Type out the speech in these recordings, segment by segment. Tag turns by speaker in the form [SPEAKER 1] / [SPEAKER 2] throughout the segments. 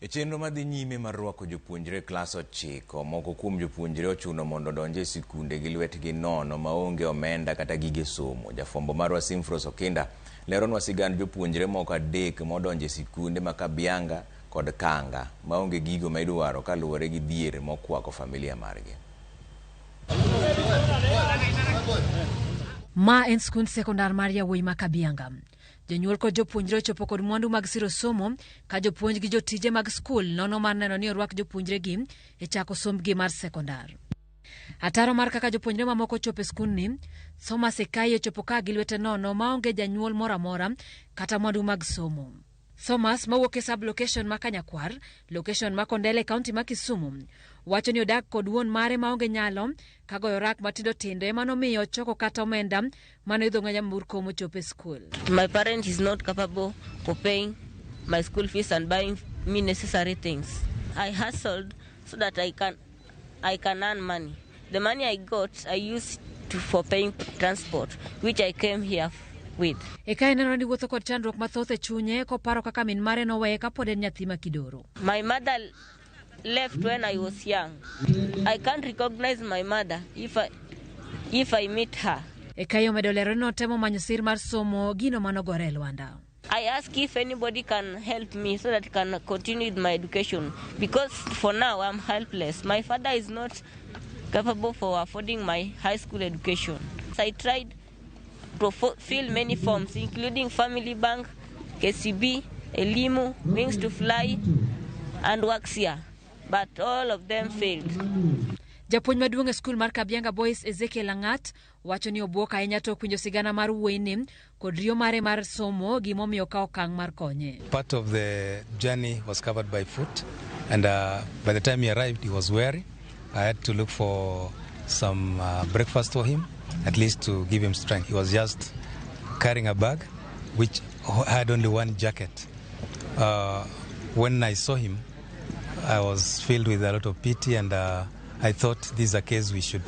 [SPEAKER 1] E chenro madhi nyime mar rwako jopuonjre e klas 9, moko kuom jopuonjre ochuno mondo odonj e sikunde gi lwetgi nono maonge omenda kata gige somo. Jafwambo marwa Simfros Okinda leronwa sigand jopuonjre moko adek modonjo e sikunde ma Kabianga kod Kanga maonge gigo ma idwaro kaluwore gi dhier mokwako familia margi.
[SPEAKER 2] Ma en skund sekondar mar yawuoyi ma Kabianga. Jonyuol kod jopuonjre ochopo kod mwandu mag siro somo ka jopuonj gi jotije mag skul nono mar neno ni orwak jopuonjregi e chako sombgi mar sekondar. Ataro mar kaka jopuonjre mamoko ochopo e skundni, Thomas Ekai ochopo ka gi lwete nono maonge janyuol moro amora kata mwandu mag somo. Thomas mawuok e sub location ma Kanyakwar, location ma Kondele e kaunti ma Kisumu, wacho ni odak kod wuon mare maonge nyalo ka goyo rak matindo tindo ema nomiyo ochoko kata omenda mane oidho nyamburko mochopo e skul.
[SPEAKER 3] My parent is not capable for paying my school fees and buying me necessary things. I hustled so that I can earn money. The money I got, I used for paying transport, which I came here with.
[SPEAKER 2] Ekai neno ni wuotho kod chandruok mathoth e chunye koparo kaka min mare noweye kapod en nyathi ma kidoro.
[SPEAKER 3] My mother left when I was young. I can't recognize my mother if I meet her.
[SPEAKER 2] Ekai omedo lero ni notemo manyo sir mar somo gino manogore e lwanda.
[SPEAKER 3] I ask if anybody can help me so that I can continue with my education, because for now I'm helpless. My father is not capable for affording my high school education. I tried to fill many forms, including Family Bank, KCB, Elimu, Wings to Fly, and Waxia, but all of them failed.
[SPEAKER 2] Japuonj maduong' e skul mar Kabianga Boys Ezekiel Ang'at wacho ni obwok ahinya tok winjo sigana mar wuoyini kod riyo mare mar somo gimomiyo okawo okang' mar konye.
[SPEAKER 4] Part of the journey was covered by foot, and by the time he arrived, he was weary. I had to look for some breakfast for him, at least to give him strength. He was just carrying a bag which had only one jacket. When I saw him, I was filled with a lot of pity, and I thought this is a case we should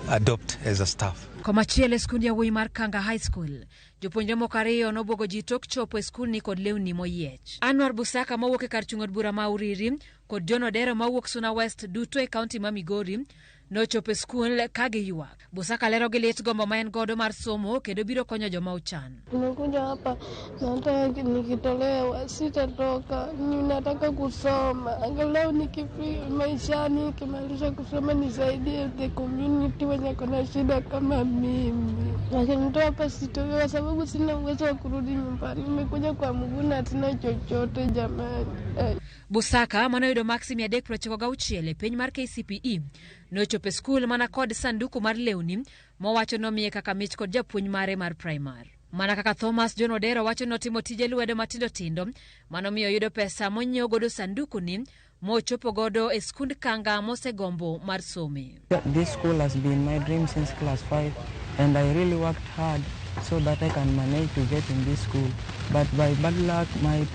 [SPEAKER 4] adopt as a staff.
[SPEAKER 2] Komachielo e skund yawuoyi mar Kanga High School, jopuonjre moko ariyo nobwogo ji tok chopo e skulni kod lewni moyiech. Anwar Busaka mowuok e kar chung' od bura ma Uriri kod John Odero mawuok Suna West duto e kaunti ma Migori nochopo e skul ka giywak. Busaka lero gi lit gombo ma en godo mar somo kendo biro konyo joma ochan.
[SPEAKER 5] Nimekuja hapa na hata nikitolewa sitatoka, ninataka kusoma angalau nikifi maishani, nikimaliza kusoma nisaidie the community wenye kona shida kama mimi. Wakinitoa hapa sitoki kwa sababu sina uwezo wa kurudi nyumbani. Nimekuja kwa mguu na sina chochote jamani. Eh.
[SPEAKER 2] Busaka manoyudo maksi 396 e penj mar KCPE nochopo e skul mana kod sanduku mar lewni mowacho nomiye kaka mich kod japuonj mare mar primar. Mana kaka Thomas John Odero wacho ni notimo tije lwedo matindo tindo manomiyo oyudo pesa monyiewo godo sanduku ni mochopo godo e skund Kanga mosegombo mar some.
[SPEAKER 6] This school has been my dream since class 5, and I really worked hard so that I can manage to get in this school. But by bad luck, my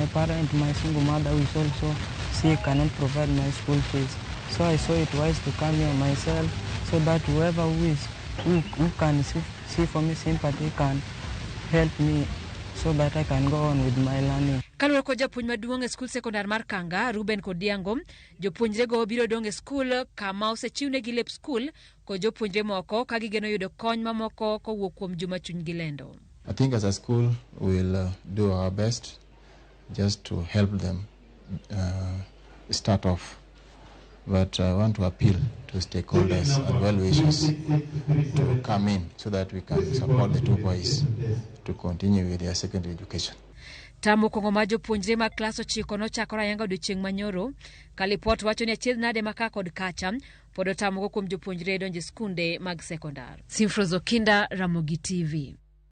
[SPEAKER 6] parent, my single mother who is also sick, cannot provide my school fees. So I saw it wise to come here myself so that whoever who can see for me sympathy can help me so that I can go on with my learning.
[SPEAKER 2] Kaluwore kod japuonj maduong' e skul sekondar mar Kanga, Ruben Kodiango, jopuonjrego biro dong' e skul kama osechiwnegi lep skul kod jopuonjre moko ka gigeno yudo kony mamoko kowuok kuom joma chunygi lendo.
[SPEAKER 7] I think as a school we'll do our best just to help them start off. But I want to appeal to stakeholders and well-wishers to come in so that we can support the two boys to continue with their secondary education.
[SPEAKER 2] Tam mokwongo mar jopuonjre mag klas 9 nochakore ayanga odiochieng' manyoro ka lipot wacho ni achiedh nade ma ka kod kacha pod otamogo kuom jopuonjre donjo e skunde mag sekondar. Simfros Okinda, Ramogi TV.